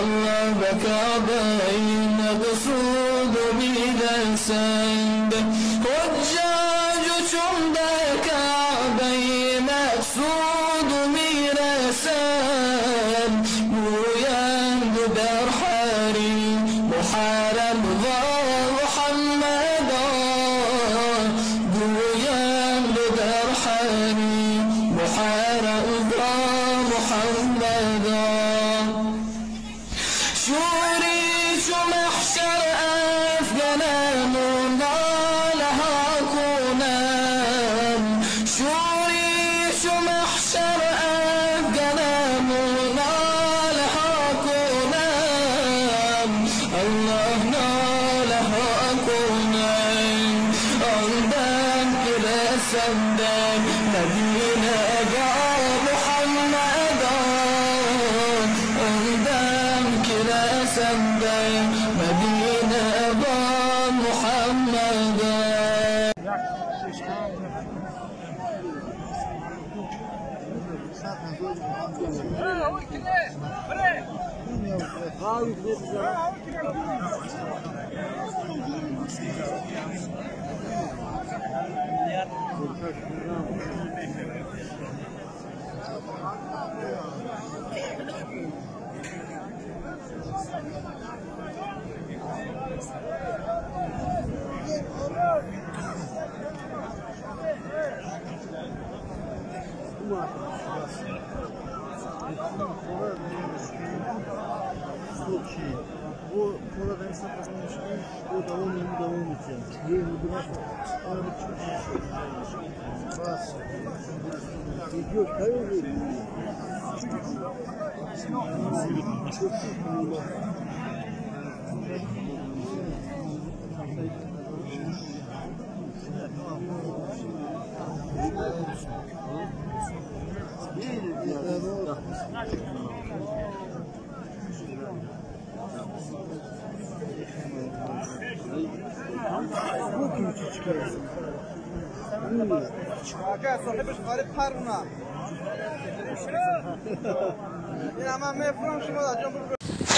الله بكعبي مقصود میرسند حجاج چون به کعبه مقصود میرسند گویند در حریم محرم و محمدا گویند در حریم محرم و محمدا شوری چو محشر افگنم و ناله ها کنم شوری چو محشر افگنم و ناله ها کنم الله ناله ها کنم آن دم که رسندم مدینه با محمدا آن دم که رسندم مدینه با محمدا.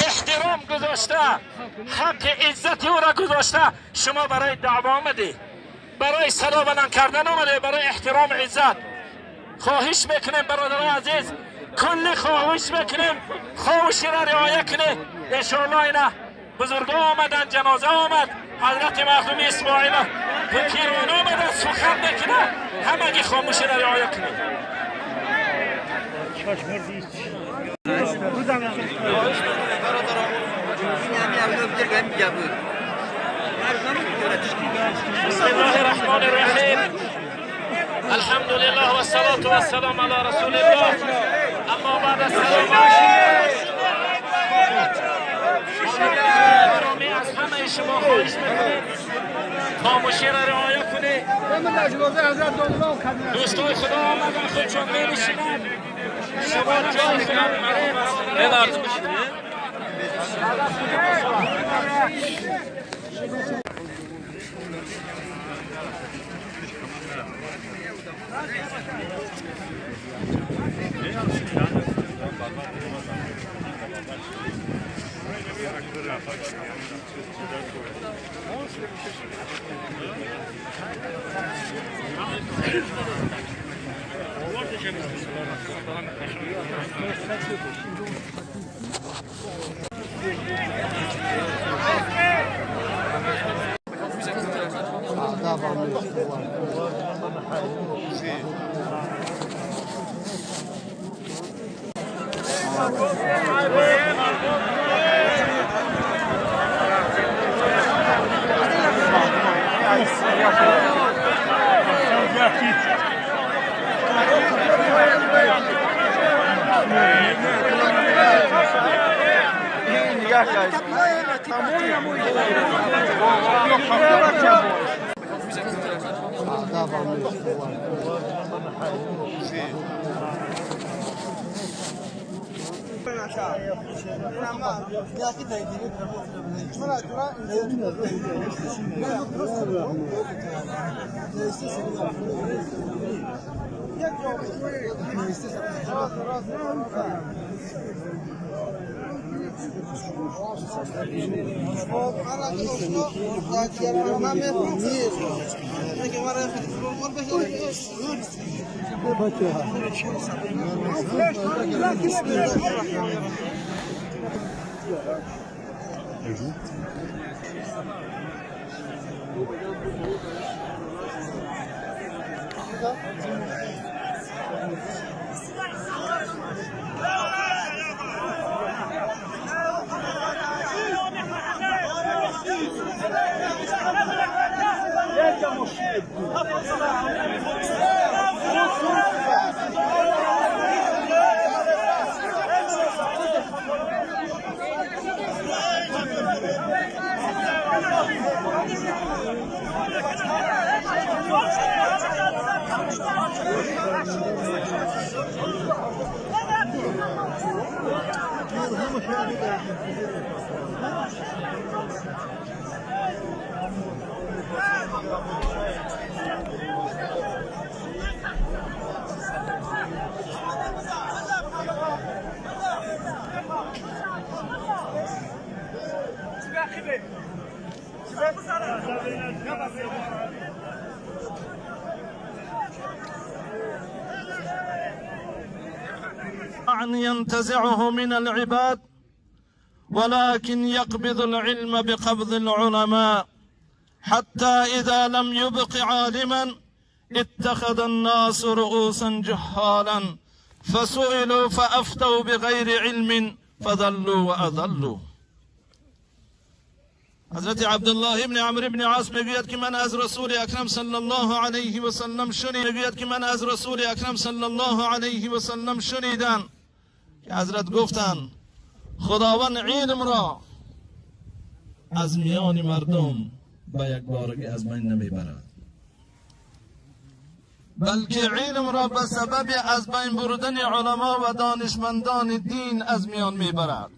احترام گذاشته، حق عزت او را گذاشته. شما برای دعوا آمده، برای صدا بلند کردن آمده، برای احترام عزت. خواهش میکنیم برادران عزیز، کلی خواهش میکنیم خواهشی را رعایت کنید. انشاءالله اینا بزرگا آمدن، جنازه آمد، حضرت مخدوم اسماعیل پیران آمدن، سخن میکنه، همگی خاموشی را رعایت کنید. بسم الله الرحمن الرحیم. الحمد لله والصلاة والسلام على رسول الله. اما بعد، السلام علیکم. از همه شما خواهش میکنیم خاموشی را رعایت کنید. دوستای خدا آمدن، خودشان می‌نشینند، شما جای خدا می‌گیرید. أن ينتزعه من العباد، ولكن يقبض العلم بقبض العلماء، حتى إذا لم يبق عالما اتخذ الناس رؤوسا جهالا فسئلوا فأفتوا بغير علم فضلوا وأضلوا. حضرت عبدالله ابن عمرو بن عاص میگوید که من از رسول اکرم صلی الله علیه و سلم شنیدم، که من از رسول اکرم صلی الله علیه و سلم شنیدم که حضرت گفتند خداوند علم را از میان مردم به یک بارگی از بین نمیبرد، بلکه علم را به سبب از بین بردن علما و دانشمندان دین از میان میبرد.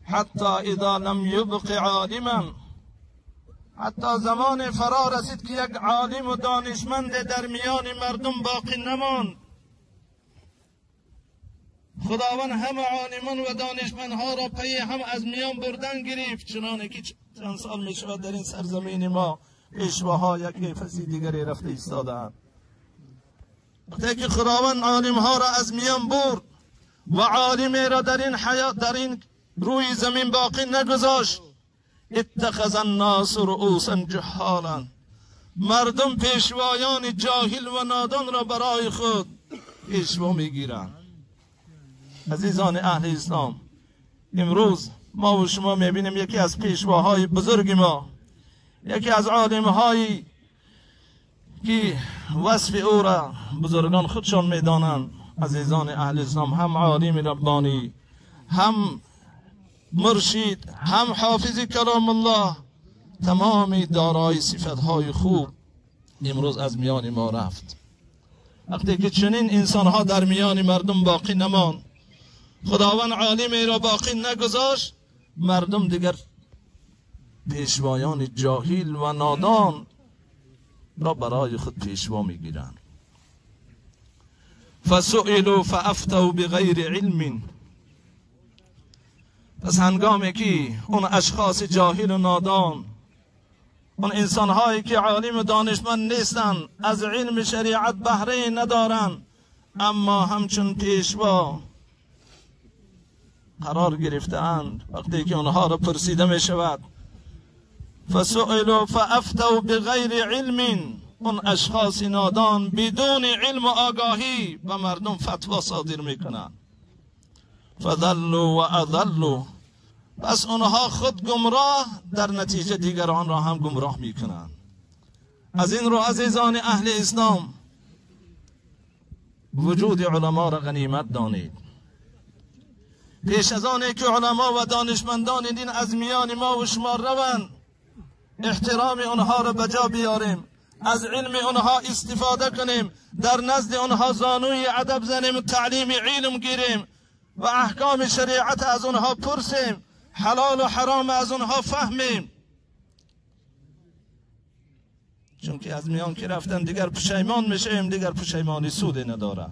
حتی اذا لم یبق عالما، حتی زمان فرا رسید که یک عالم و دانشمند در میان مردم باقی نماند، خداوند همه عالمان و دانشمندها را پی هم از میان بردن گرفت، چنانه که چند سال می شود در این سرزمین ما پیشواها یک فسی دیگری رفته ایستاده‌اند. وقتی که خداوند عالمها را از میان برد و عالمی را در این حیات در این روی زمین باقی نگذاشت، اتخذ الناس رؤوسا جهالا، مردم پیشوایان جاهل و نادان را برای خود پیشوا میگیرند. عزیزان اهل اسلام، امروز ما و شما میبینیم یکی از پیشواهای بزرگ ما، یکی از عالمهایی که وصف او را بزرگان خودشان میدانند، عزیزان اهل اسلام، هم عالم ربانی، هم مرشید، هم حافظ کلام الله، تمام دارای صفتهای خوب امروز از میان ما رفت. وقتی که چنین انسانها در میان مردم باقی نماند، خداوند عالمی را باقی نگذاشت، مردم دیگر پیشوایان جاهل و نادان را برای خود پیشوا میگیرند. فسئلوا فافتوا بغیر علم، پس هنگامی که اون اشخاص جاهل و نادان، اون انسانهایی که عالم و دانشمند نیستند، از علم شریعت بهره ندارند، اما همچون پیشوا قرار گرفته‌اند، وقتی که آنها را پرسیده می شود فسئلوا فافتوا بغیر علم، اون اشخاص نادان بدون علم و آگاهی به مردم فتوا صادر میکنند. فضلوا و اضلوا، پس آنها خود گمراه، در نتیجه دیگران را هم گمراه میکنند. از این رو عزیزان اهل اسلام، وجود علما را غنیمت دانید. پیش از آن که علما و دانشمندان دین از میان ما و شما روند، احترام آنها را به جا بیاریم، از علم آنها استفاده کنیم، در نزد آنها زانوی ادب زنیم، تعلیم علم گیریم و احکام شریعت از آنها پرسیم، حلال و حرام از آنها فهمیم. چون که از میان که رفتن دیگر پشیمان میشیم، دیگر پشیمانی سودی نداره.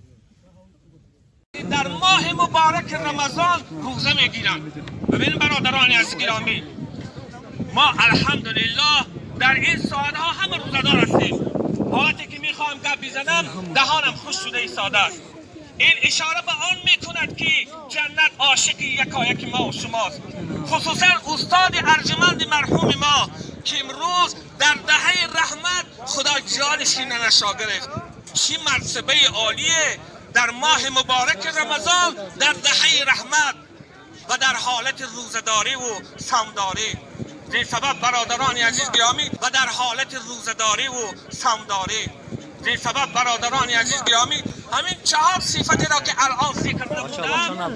در ماه مبارک муборак Рамазон рӯза мегиранд. Бибин бародарони азиз гиромӣ, мо алҳамдулиллоҳ дар ин соатҳо ҳама рӯзадор ҳастем. Ҳолате ки мехоҳам гап бизанам, даҳонам хушк шуда истодааст. Ин ишора ба он мекунад, ки ҷаннат ошиқи якояки мо ва шумост, хусусан устоди арҷманди марҳуми мо, ки имрӯз дар даҳаи раҳмат Худо ҷони ширинашро гирифт. Чӣ мартабаи олие дар моҳи мубораки Рамазон, дар даҳаи раҳмат ва дар ҳолати рӯзадорӣ ва савмдорӣ. Зин сабаб, бародарони азиз гиромӣ, ва дар ҳолати рӯзадорӣ ва савмдорӣ, зин сабаб, бародарони азиз гиромӣ, ҳамин чаҳор сифатеро, ки алон зикр намудам.